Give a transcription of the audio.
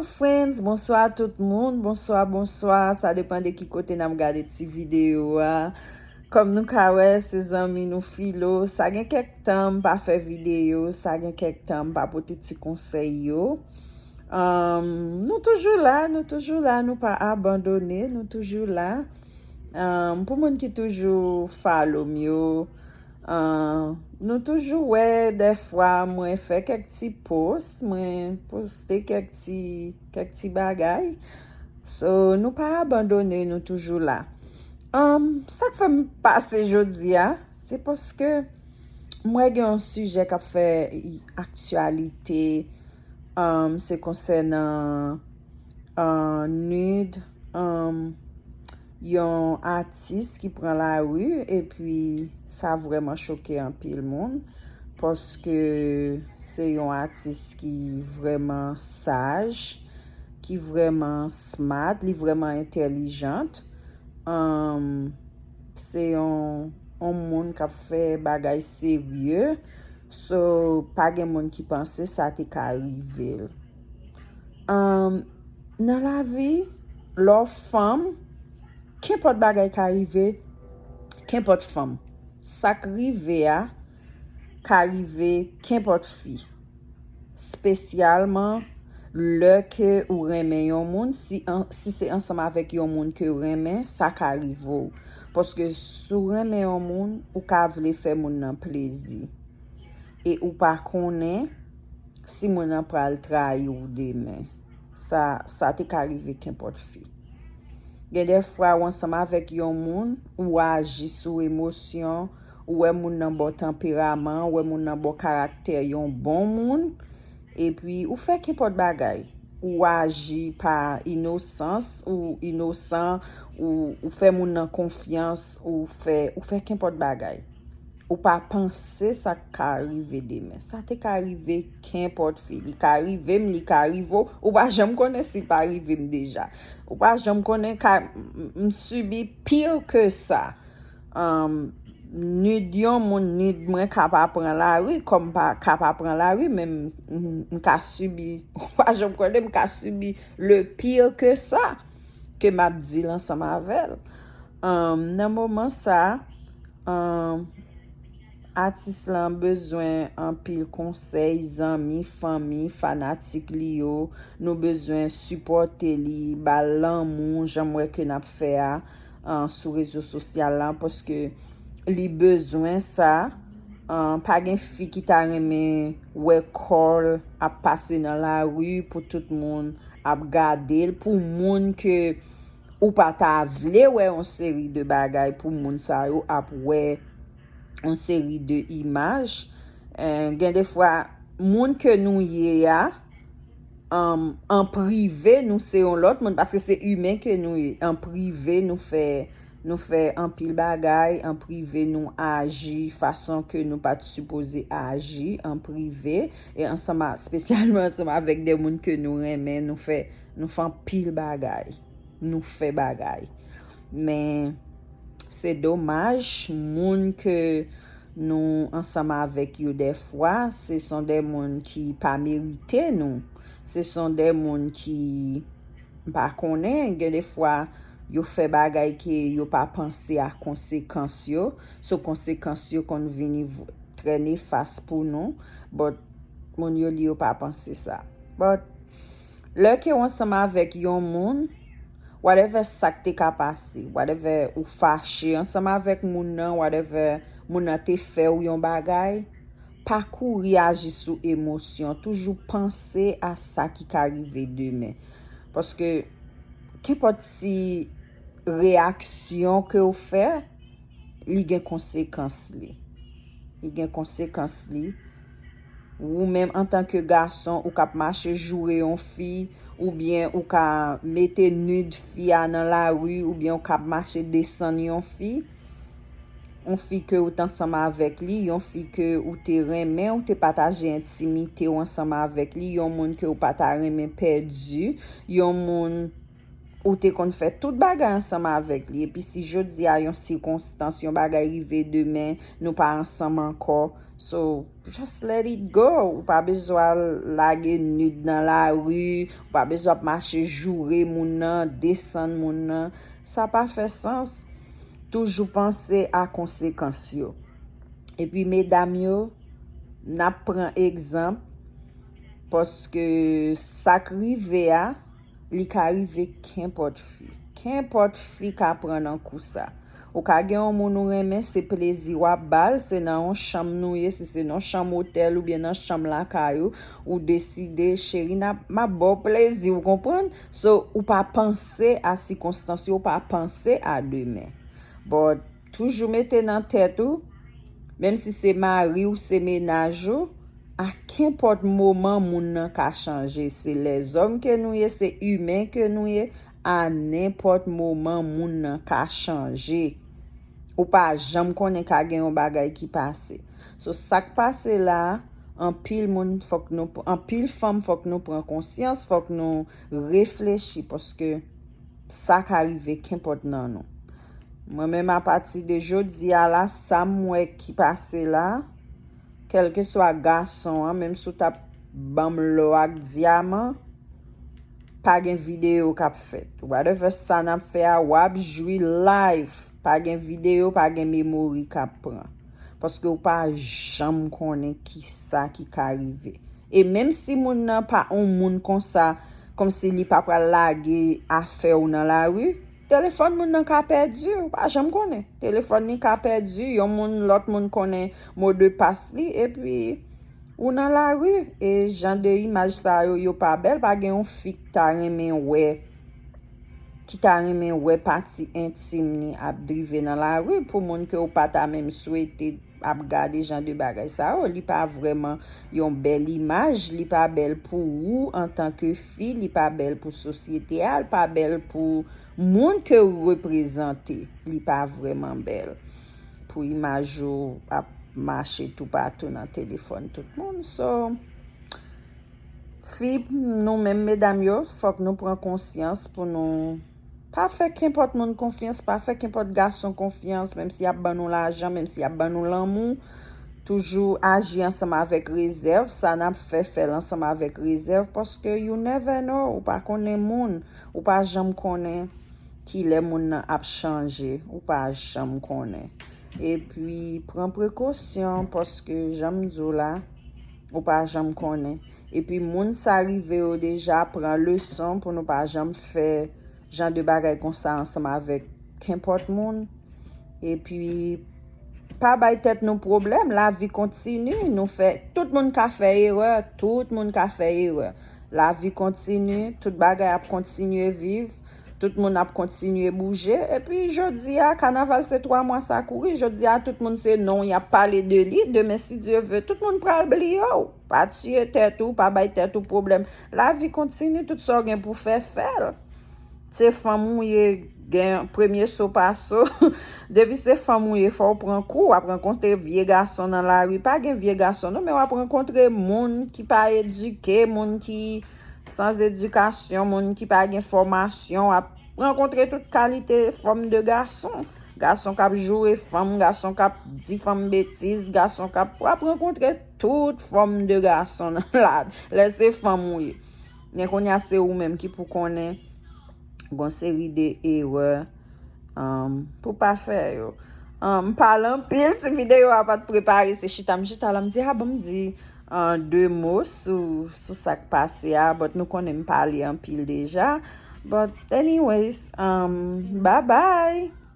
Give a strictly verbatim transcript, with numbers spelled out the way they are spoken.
Friends, bonswa tout moun, bonswa, bonswa, sa depan de ki kote n ap gade ti videyo a. Kòm nou ka wè, se zanmi nou Filo, sa gen kèk tan m pa fè videyo, sa gen kèk tan m pa pote ti konsèy yo. Um, nou toujou la, nou toujou la, nou pa abandone, nou toujou la. Um, pou moun ki toujou follow m yo, Ah, nou toujou wè dèfwa mwen fè kèk ti post, mwen poste kèk ti, kèk ti bagay. So, nou pa abandone, nou toujou la. Um, sa k fè m pase jodi a, se paske m wè gen yon sijè k ap fè aktyalite, um, se konsènan uh, nude, um, yon atis ki pran lari, epi sa vrèman choke anpil moun, paske se yon atis ki vrèman saj, ki vrèman smart, li vrèman entèlijant. Um, se yon, yon moun k ap fè bagay serye. So, pa gen moun ki panse sa te ka rive l. Um, nan lavi, lè w fanm, kenpòt bagay ka rive, kenpòt fanm. Sa k rive a ka rive kenpòt fi. Spesyalman lè ke ou renmen yon moun, si, an, si se ansanm avèk yon moun ke w renmen, sa ka rive w. Paske si w renmen yon moun, ou ka vle fè moun nan plezi. E ou pa konnen si moun nan pral trayi w demen. Sa, sa te ka rive kenpòt fi. Gen de fwa, ou ansanm avèk yon moun, ou aji sou emosyon, ou wè moun nan ba w tanperaman, ou wè moun nan ba w karaktè yon bon moun, epi ou fè kenpòt bagay. Ou aji pa inosans, ou inosan, ou, ou fè moun nan konfyans, ou fè, ou fè kenpòt bagay. Ou pa panse sa ka rive demen. Sa te ka rive kenpòt fi. Li ka rive m, li ka rive w. Ou pa janm konnen si l pa rive m deja. Ou pa janm konnen ka m, m sibi pire ke sa. Um, nude yon moun, nude mwen ka pa pran lari, kòm pa ka pa pran lari, men m, m, m ka sibi, ou pa janm konnen, m ka sibi le pire ke sa, ke m ap di l ansanm avè l. Um, nan moman sa, um, atis lan bezwen anpil konsèy, zanmi, fanmi, fanatik li yo. Nou bezwen sipòte li, ba l lanmou, jan m wè ke n ap fè a, uh, sou rezo sosyal la, paske li bezwen sa. Uh, pa gen fi ki ta renmen wè kò l ap pase nan lari pou tout moun ap gade l, pou moun ke ou pa ta vle wè yon seri de bagay, pou moun sa yo ap wè yon seri de imaj. Eh, gen de fwa, moun ke nou ye a, um, an prive, nou se yon lòt moun, paske se imen ke nou ye. An prive, nou fè, nou fè anpil bagay, an prive, nou aji fason ke nou pa t sipoze aji an prive, e ansanm a, espesyalman ansanm avèk de moun ke nou renmen, nou fè, nou fè anpil bagay. Nou fè bagay. Men, se domaj, moun ke nou ansanm avèk yo dèfwa, se son de moun ki pa merite nou. Se son de moun ki, m pa konnen, gen de fwa, yo fè bagay ke yo pa panse a konsekans yo. So, konsekans yo konn vini v-, trè nefas pou nou. But, moun yo di yo pa panse sa. But, lè ke w ansanm avèk yon moun, whatever sa k te ka pase, whatever ou fache ansanm avèk moun nan, whatever moun nan te fè w yon bagay, pa kouri aji sou emosyon. Toujou panse a sa ki ka rive demen. Paske, kenpòt ti reyaksyon ke w fè, li gen konsekans li. Li gen konsekans li. Ou menm, antanke gason, ou k ap mache joure yon fi, oubyen ou ka mete nude fi a nan lari, oubyen ou k ap mache desann yon fi, yon fi ke ou t ansanm avèk li, yon fi ke ou te renmen, ou te pataje entimite w ansanm avèk li, yon moun ke ou pa ta renmen pèdi, yon moun ou te konn fè tout bagay ansanm avèk li, epi si jodi a yon sikonstans, yon bagay rive demen, nou pa ansanm ankò, So, just let it go. Ou pa bezwen al lage nud nan lari, ou pa bezwen ap mache joure moun nan, desann moun nan. Sa pa fè sans. Toujou panse a konsekans yo. Epi medam yo, n ap pran egzanp, paske sa k rive a, li ka rive kenpòt fi. Kenpòt fi ka pran nan kou sa. Ou ka gen yon moun ou renmen, se plezi w ap ba l, se nan yon chanm nou ye, si se nan yon chanm otèl oubyen nan chanm lakay ou, ou deside, cheri, n ap, m ap ba w plezi, ou konprann? So, ou pa panse a sikonstans yo, ou pa panse a demen. But, toujou mete nan tèt ou, menm si se mari w, se mennaj ou, a kenpòt moman moun nan ka chanje. Se lèzòm ke nou ye, se imen ke nou ye, a nenpòt moman moun nan ka chanje. Ou pa janm konnen ka gen yon bagay ki pase. So, sa k pase la, anpil moun, fòk nou, anpil fanm, fòk nou pran konsyans, fòk nou reflechi, paske sa ka rive kenpòt nan nou. Mwen menm, apati de jodi a la, sa m wè ki pase la, kèlkeswa gason an, menm si w t ap ban m lò ak dyaman, pa gen videyo k ap fèt. Whatever sa n ap fè a, w ap jwi live. Pa gen videyo, pa gen memori k ap pran. Paske w pa janm konnen ki sa ki ka rive. E menm si moun nan pa yon moun konsa, kòmsi li pa pral lage afè w nan lari, telefòn moun nan ka pèdi, ou pa janm konnen. Telefòn li ka pèdi, yon moun, lòt moun konnen mo de pas li, epi ou nan lari. E jan de imaj sa yo, yo pa bèl, pa gen yon fi k ta renmen wè, ki ta renmen wè pati entim li ap drive nan lari, pou moun ke ou pa ta menm swete ap gade jan de bagay sa yo, li pa vrèman yon bèl imaj, li pa bèl pou ou antanke fi, li pa bèl pou sosyete a, li pa bèl pou moun ke ou reprezante, li pa vrèman bèl. Pou imaj ou ap mache toupatou nan telefòn tout moun. So, fi, nou menm medam yo, fòk nou pran konsyans pou nou pa fè kenpòt moun konfyans, pa fè kenpòt gason konfyans, menm si y ap ban nou lajan, menm si y ap ban nou lanmou, toujou aji ansanm avèk rezèv. Sa n ap fè, fè l ansanm avèk rezèv, paske you never know, ou pa konnen moun, ou pa janm konnen kilè moun nan ap chanje, ou pa janm konnen. Epi, pran prekosyon, paske jan m di w la, ou pa janm konnen. Epi, moun sa rive yo deja, pran leson pou nou pa janm fè jan de bagay konsa ansanm avèk kenpòt moun. Epi, pa bay tèt nou pwoblèm, lavi kontini, nou fè, tout moun ka fè erè, tout moun ka fè erè. Lavi kontini, tout bagay ap kontinye viv, tout moun ap kontinye bouje. Epi, jodi a, kanaval se twa mwa sa kouri, jodi a, tout moun se non, y ap pale de li, demen, si Dye ve, tout moun pral bliye w. Pa tiye tèt ou, pa bay tèt ou pwoblèm. Lavi kontini, tout sa w gen pou fè, fè l. Se fanm ou ye, gen premye so pa so. Depi se fanm ou ye, fò w pran kou. W ap rankontre vye gason nan lari. Pa gen vye gason non, men w ap rankontre moun ki pa edike, moun ki san edikasyon, moun ki pa gen fòmasyon. W ap rankontre tout kalite fòm de gason. Gason k ap joure fanm, gason k ap di fanm betiz, gason k ap, w ap rankontre tout fòm de gason nan la. Lè se fanm ou ye. Men kounye a se ou menm ki pou konnen gon seri de erè, um, pou pa fè yo. Um, m pale anpil, ti videyo a pa t prepare, se chita m chita la, m di, a bon, m di, uh, de mo sou, sou sa k pase a, but nou konnen m pale anpil deja. But anyways, um, bye bye!